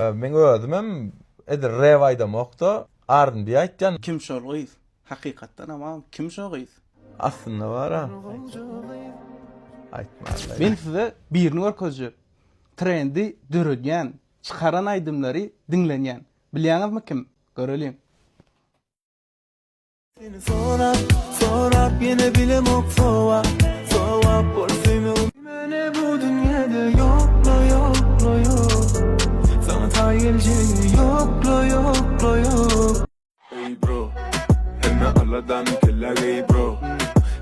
Meň özümem edil rep aýdamokda R&B aýtýan. Kim şol gyz? Hakykatdanam agam kim şo gyz? Aslynda bara. Aýtman. Men size birini görkezjek. Trendi döredýän, çykaran aýdymlary diňlenýän. Bilýäňizmi kim? Göreliň. Seni sorap, sorap ýene bilemok sowap, sowap bol söýmegim. Mene bu dünýede ýokla, ýokla, ýok. Saňa taý geljegi ýokla, ýokla, ýok. Ey bro, hemme alladanyň kellä geý bro.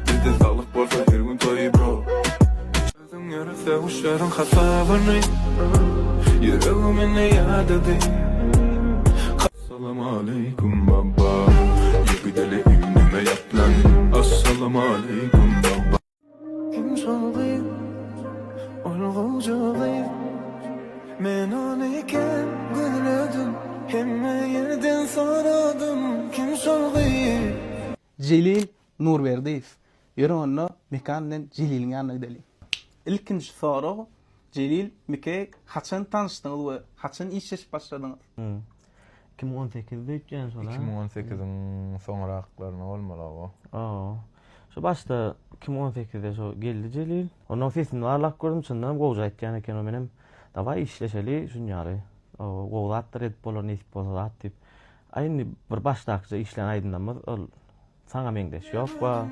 Bizde saglyk bolsa her gün toý bro. Özüň ýörese guşlaryň hasabyny Ýüregim indi ýadady Assalamaleýkum baba Ýigideli egnime ýaplan Assalamaleýkum baba. Kim şol gyz? Ol gowja gyz Men ony kän gözledim Hemme ýerden soradym Kim şol gyz? Jelil Nurberdiýew, Ýör onda Mekan bilen Jeliliň ýanyna gideliň. Ilkinji sorag, Jelil, Mike haçan tanyşdyňyz we haçan işleşip başladyňyz? 2018-de öýtýän şol-a. 2018-iň soňraklaryna bolmaly o. Hawa. Şo başda 2018-de şo geldi Jelil. Ondan sesini barlap gördüm, çyndanam gowja aýtýan eken o menem. Dawaý işleşeli şun ýaly. Hawa, gowy zatlar edip bolar nesip bolsa zat diýip. Aý indi bir başdakyja işlän aýdymlarymyz ol Saňa meňzeş ýok ba.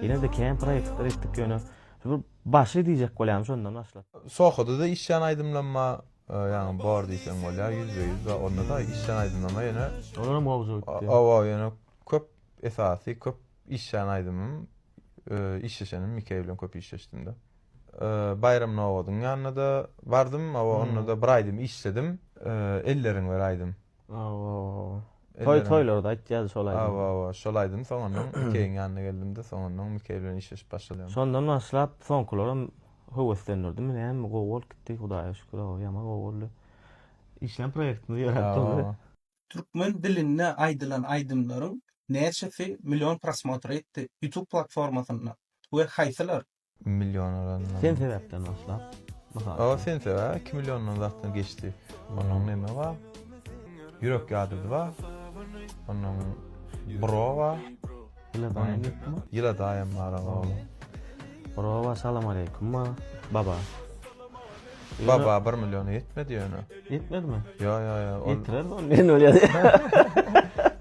Ýene-de kän proýektler etdik ýöne şu bir başy diýjek bolýaryn şondan başlap. Sohada-da işlän aýdymlamma ýagny bor diýseň bolýar 100-de 100 bar onda-da işlän aýdymlama ýöne Olaram gowja gitdi. Hawa ýöne köp esasy köp işlän aýdymym işleşenim Mikeý bilen köp işleşdim-de. Baýram Nowadyň ýanyna-da bardym hawa onda-da bir aýdym işledim Elleriň ber aýdym. Hawa. Toý toýlarda aýtýardy şol aýdymy. Hawa, hawa, şol aýdym soňundan Mikeýiň ýanyna geldimde, soňundan Mikeý bilen işleşip başladym. Şondan başlap soňkularam höweslendirdimi näme gowy bolup gitdi Hudaýa şükür hawa ýaman gowy boldy. Işlän proýektimiz ýöräp durdy. Türkmen dilinde aýdylan aýdymlaryň näçesi million prosmotra ýetdi YouTube platformasynda we haýsylar? Million alandan. Sen sebäpden başlap. Mysal. Awa sen sebäp 2 milliondan zatdan geçdi. Onuň neme bar? Ýürek ýadydy bar. Onuň bro bar. Ýyladaýam ýokmy? Ýyladaýam bar awa. Bro bar, salam aleýkum bar. Baba. Baba 1 milliona ýetmedi ýöne. Ýetmedimi? Ýo ýo ýo. Ýetirer ony men bolýar.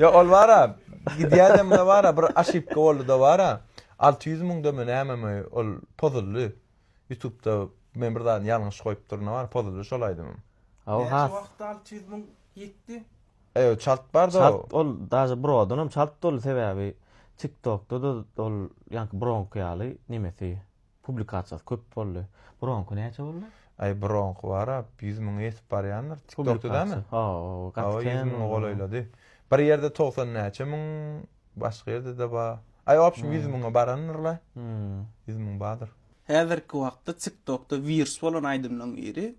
Ýo ol bara gidýädem bara bir aşipka boldy da bara. 600 müňdemi nämemi ol pozuldy. Ýutubda men bir zadyny ýalňyş goýupdyryn bar pozuldy şol aýdymym. Hawa Näçe has. wagtda 600 müň ýetdi? Eý çalt bardy o. Çalt ol daže brodanam çalt boldy sebäbi TikTokda da ol ýaňky bronky ýaly nemesi publikasiýasy köp boldy. Bronky näçe boldy? Aý bronky bara 100 müňe ýetip barýandyr. TikTokda dämi? Hawa gaty Hawa 100 kän müňe boldy. golaýlady. Bir ýerde 90 näçe müň Başga ýerde-de bar. Aý wapşim 100 müňe barandyr-la. 100 müň bardyr. Häzirki wagtda TikTokda wirus bolan aýdymlaryň biri.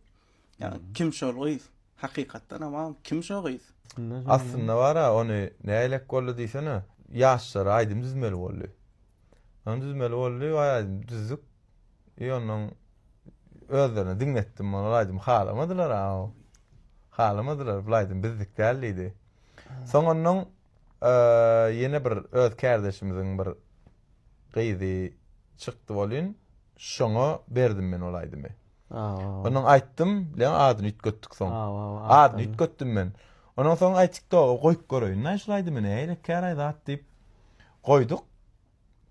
Ýagny kim şol gyz? Hakykatdanam agam kim şo gyz? Aslynda bar-a ony nähilek boldy diýsene. Ýaşlara aýdym düzmeli boldy. Ony düzmeli boldy, waý aýdym düzdük. I ondan özlerine diňletdim ol aýdymy halamadylar-a. Halamadylar, bul aýdym bizdik däl diýdi. Soň ondan Ýene bir öz kärdeşimiziň bir gyzy çykdy bolyn, şoňa berdim men ol aýdymy. Ondan aýtdym, bilen adyny üýtgetdik soň. Adyny üýtgetdim men. Ondan soň aý TikToka goýup göreýin-dä şul aýdymy nähili käraý zat diýip goýduk.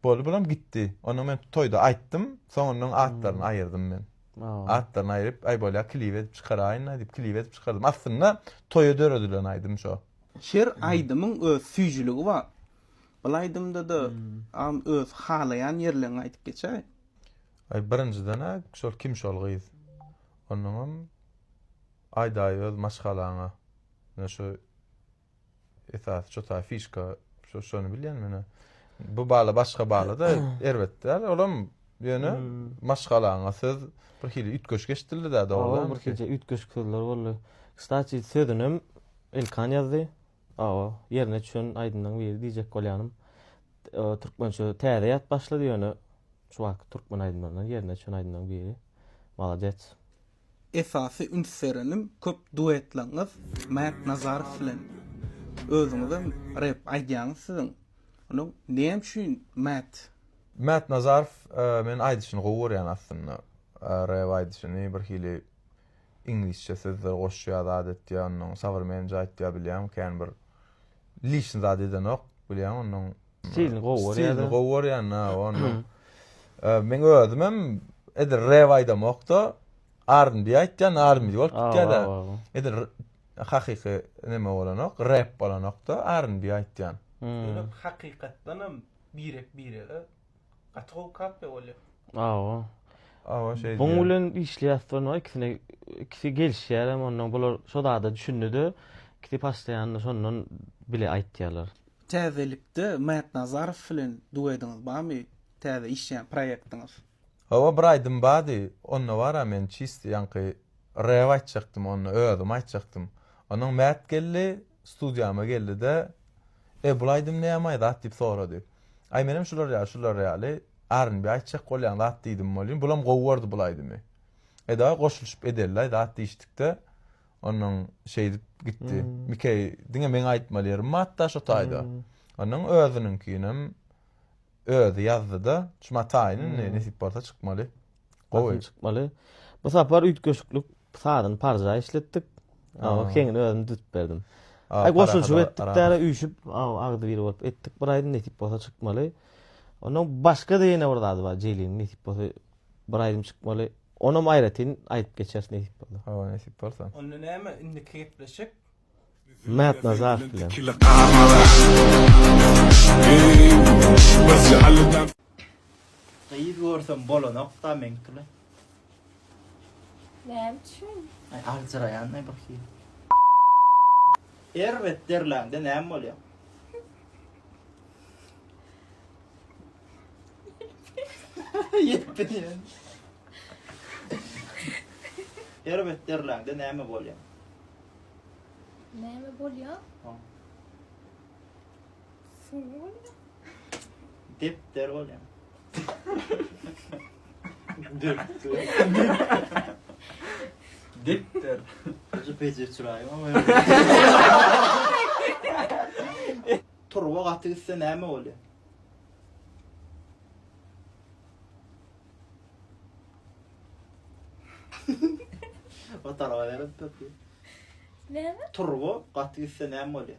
Boldy bulam gitdi. Ondan men toýda aýtdym, soňundan atlaryny aýyrdym men. Atlaryny aýryp, aý bolýa klip edip çykaraýyn-da diýip klip edip çykardym. Aslynda toýa döredilen aýdym şo. Her aýdymyň öz süýjüligi bar. Bul aýdymda-da agam öz halaýan ýerleriňi aýdyp geçäý. Aý birinjiden-ä şol kim şol gyz. Onnoňam aýdaý öz maşgalaňa. Ine şu esasy şo fişka şo şony bilýän men. Bu bala başga bala-da erbet däl. Olam ýöne maşgalaňa söz bir hili üýtgeşik eşidildi-dä dogry Hawa, bir hili üýtgeşik sözler boldy. Kstati sözünem Elkan ýazdy. Hawa, ýerine düşen aýdymlaryň biri diýjek bolýanym. Türkmençe täze ýazyp başlady ýöne şu wagtky türkmen aýdymlaryndan ýerine düşen aýdymlaryň biri. Maladets. Esasy üns berenim köp duetlaňyz Mät Nazarow bilen. Özüňizem rep aýdýaňyz siziň. Onuň näme üçin Mät? Mät Nazarow men aýdyşyny gowy görýän aslynda. Rep aýdyşyny bir hili iňlisçe sözler goşýar zat etýär onnoň sowremenje aýtýar bilýäňmi kän bir lişni zat edenok bilýäň onnoň Stilini gowy görýär. Stilini gowy görýän ha onnoň. Meň özümem edil rep aýdamokda R&B aýtýan R&B bolup gitýär-de. Edil hakyky neme bolanok rep bolanokda R&B aýtýan. Ýöne hakykatdanam birek birege Gaty gowy kafe bolýar. Awa. Awa şeý. Buň bilen işleýäs durna ikisine ikisi gelişýär hem ondan bular şo zada düşündi-de ikisi postoýanno şondan bile aýtýarlar. Täzelikde Mätnazarow bilen duediňiz barmy? Täze işleýän proýektiňiz? Hawa bir aýdym bardy onda bara men çisti ýaňky rep aýtjakdym onda özüm aýtjakdym. Ondan Mät geldi studiýama geldide e bul aýdym nämaý zat diýip sorady. Aý menem şular ýaly şular ýaly R&B aýtjak bolýan zat diýdim welin bulam gowy gördi bul aýdymy. E dagy goşulyşyp edelilaý zat diýişdikde onnoň şeýdip gitdi. Mikeý diňe meň aýtmaly ýerim batda şo taýda. Onnoň özüniňkinem özi ýazdyda şuma taýyn indi nesip bolsa çykmaly. Gowy. Çykmaly. Bu sapar üýtgeşiklik sazyny parja işletdik. Awa heňini özüm düzüp berdim. Ay goşulyşyp etdik däle üýşüp agzy bir bolup etdik bir aýdym nesip bolsa çykmaly. Ondan başga da ýene bir zady bar Jeliliň nesip bolsa bir aýdym çykmaly. Onam aýratyn aýdyp geçeris nesip bolsa. Hawa nesip bolsa. Onda näme indiki gepleşik Mätnazarow bilen. Gyz görsem bolanok-da meňkile. Näme üçin? Aý aljyraýan-aý bir hili. Erbet derläňde näme bolýar? Ýetdi. Erbet derläňde näme bolýar? Näme bolýar? Suw bolýar. Depder bolýar. Depder. Depder. Şu peji öçüräýiň. Turba gaty gitse näme bolýar? O tarafa berip peki. Näme? Turbo gaty gitse näme bolýar?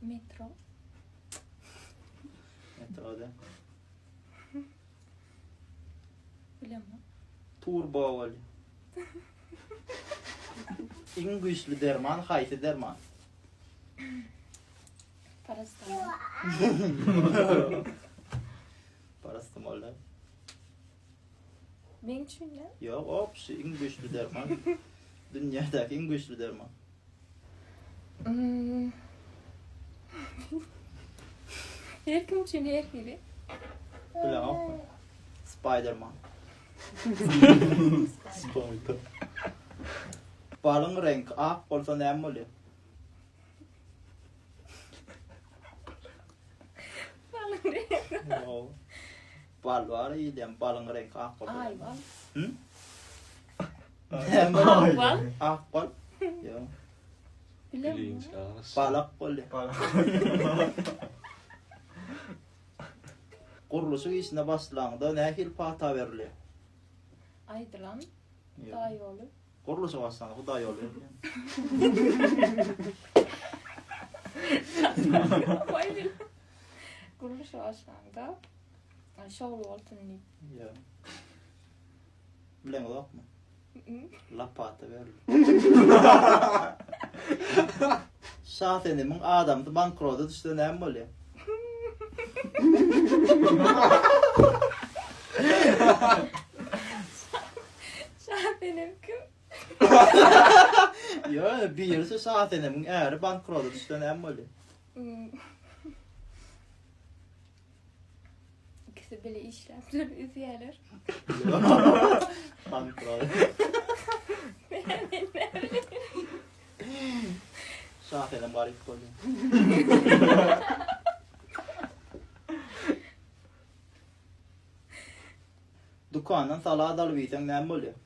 Metro. Metro da. Bilemok. Turbo bolýar. Iň güýçli derman haýsy derman? Parasetamol. Parasetamol däl. Meň üçin däl. Ýok, obşi iň güýçli derman. Dünýädäki iň güýçli derman. Hmm. Her kim üçin her hili. Bilemokmy? Spiderman. Spider. Balyň reňki ak bolsa näme bolýar? Balyň reňki. Bal bar iýilýän balyň reňki ak bolsa. Aý bal. Hı? Ak bal. Ak bal. Ýok. Bilemok. Balak bolýar. Gurluşyk işine başlaňda nähili pata berilýär? Aýdylan Hudaý ýoly. Gurluşa başlanda Hudaý ýoly berilýär. Gurluşa başlanda şowly bolsun diýip. Ýok. Bileňizokmy? Lopata berildi. Şasenemiň adamsy bankroda düşse näme bolýar? Şasenem kim? Ýok, birisi Şasenemiň äri bankroda düşse näme bolýar? İkisi bile işläp dur üzýärler. Bankrot. Şasenem garyp bolýar. Dükandan salat alyp iýseň näme bolýar?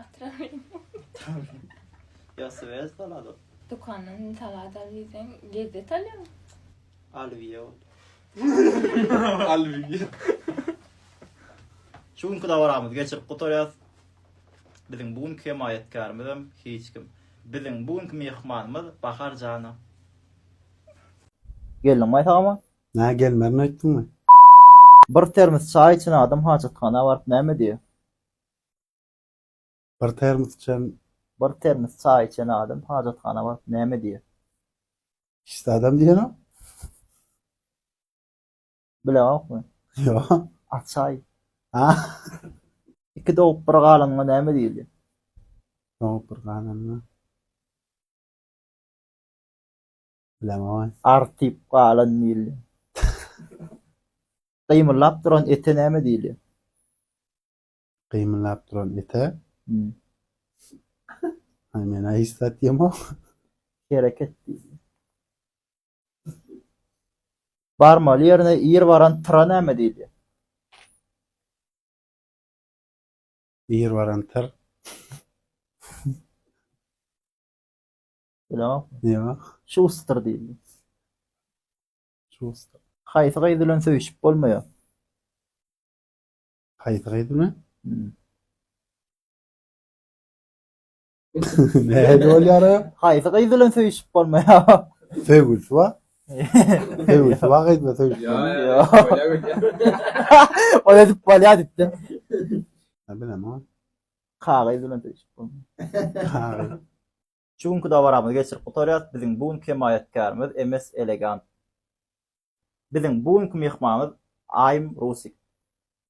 Otrawleniýe. Ýa swez salat ol. Dükandan salat alyp iýseň lezzet alýaň. Alyp iýe boldy. Alyp iýe. Şu günki dabaramyzy geçirip gutarýas. Biziň bu günki hemaýatkärimiz hem hiç kim. Biziň bu günki myhmanymyz Bahar jana. Geldiňmi sagama? Nä gelmerin öýtdüňmi? Bir termos çaý içen adam hajathana baryp näme diýýär? Bir termos içen. Bir termos çaý içen adam hajathana baryp näme diýýär? Hiç zadam diýenok. Bileňokmy? Ýok. Açaý. Ha. Iki dogup bir galanyňa näme diýilýär? Dogup bir galanyňa. Bilemok. Artyp galan diýilýär. Gymyldap duran ete näme diýilýär? Gymyldap duran ete? Hmm. Aý men-ä hiç zat diýemok. Hereket diýilýär. Barmaly ýerine ir baran tyra näme diýilýär? Ir baran tyr. Bilemokmy? Ýok. Şuster diýilýär. Şuster. Haýsy gyz bilen söýüşip bolmaýar? Haýsy gyz bilen? Hmm. Nähili bolýar o? Haýsy gyz bilen söýüşip bolmaýar? Söýgülisi bar. Söýgülisi bar gyz bilen söýüşip bolmaýar. Ol edip bolýar diýipdir. Bilemok. Kagyz bilen söýüşip bolmaýar. Kagyz. Şu günki dabaramyzy geçirip gutarýas. Biziň bu günki hemaýatkärimiz MS Elegant. Biziň bu günki myhmanymyz Aým Rusik.